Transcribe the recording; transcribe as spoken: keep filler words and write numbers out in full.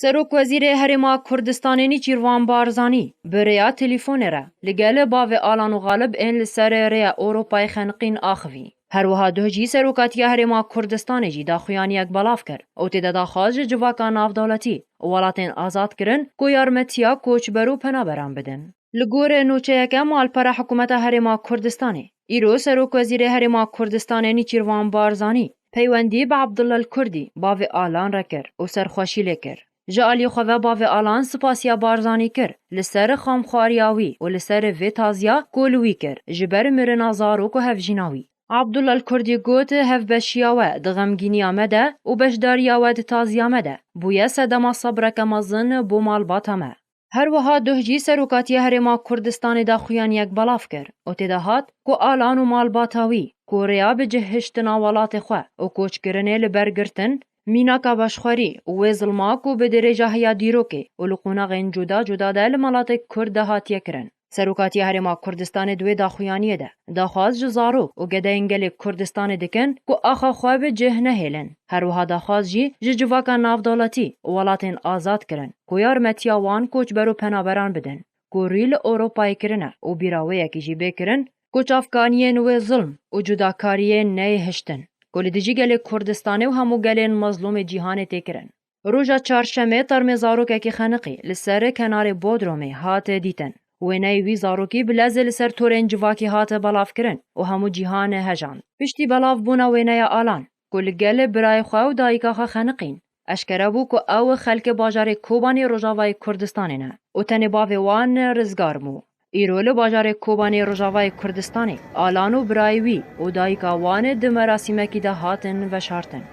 Serok Wezîrê Herêma Kurdistanê Nîçîrvan Barzanî bi rêya telîfonê re li gel bavê Alan û Xalib ên li ser rêya Ewropayê xeniqîn axivî. Her wiha duh jî Serokatiya Herêma Kurdistanê jî daxuyaniyek belav kir û tê de daxwaz ji civaka navdewletî û welatên azad kirin ku yarmetiya koçber û penaberan bidin. Li gorî nûçeyeke malpera Hikûmeta Herêma Kurdistanê, îro Serokwezîrê Herêma Kurdistanê Nîçîrvan Barzanî peywendî bi Abdullah Kurdî, bavê Alan re kir û serxweşî lê kir. Ji aliyê xwe ve bavê Alan spasiya Barzanî kir li ser xamxwariya wî û li ser vê taziya ku li wî kir ji ber mirina zarok û hevjîna wî. Abdullah Kurdî got, hevbeşiya we di xemgîniya me de û beşdariya we di taziya me de bûye sedema sebreke mezin bo malbata me. Her wiha duh jî Serokatiya Herêma Kurdistanê daxuyaniyek belav kir û tê de hat ku Alan û malbata wî ku rêya bi cih hiştina welatê xwe û koçkirinê li ber girtin, mînaka beşxwerî û wê zilma ku bi dirêja heya dîrokê û li qonaxên cuda cuda de li malatê Kurd de hatiye kirin. Serokatiya Herêma Kurdistanê di wê daxuyaniyê de daxwaz ji zarok û gedeyên gelê Kurdistanê dikin ku axa xwe bi cih nehêlin. Her wiha daxwaz jî ji civaka navdewletî û welatên azad kirin ku yarmetiya wan koçber û penaberan bidin ku rûy li Ewropayê kirine û bîra wê yekê jî bê kirin ku çavkaniyên wê zilm û cudakariyên neyê hiştin ku li dijî gelê Kurdistanê û hemû gelên mezlûmê cîhanê tê kirin. Roja çarşemê termê zarokekî xeniqî li ser kenarê Bodromê hat dîtin. Wêneyê wî zarokî bi lezê li ser torên civakî hat belavkirin û hemû cîhan hejand. Piştî belavbûna wêneya Alan, ku li gel birayê xwe û dayika xwe xeniqîn, eşkere bû ku ew xelkê bajarê Kobanê Rojavayê Kurdistanê ne û tenê bavê wan rizgar bû. Îro li bajarê Kobanê Rojavayê Kurdistanê Alan û birayê wî û dayika wan di merasîmekî de hatin veşartin.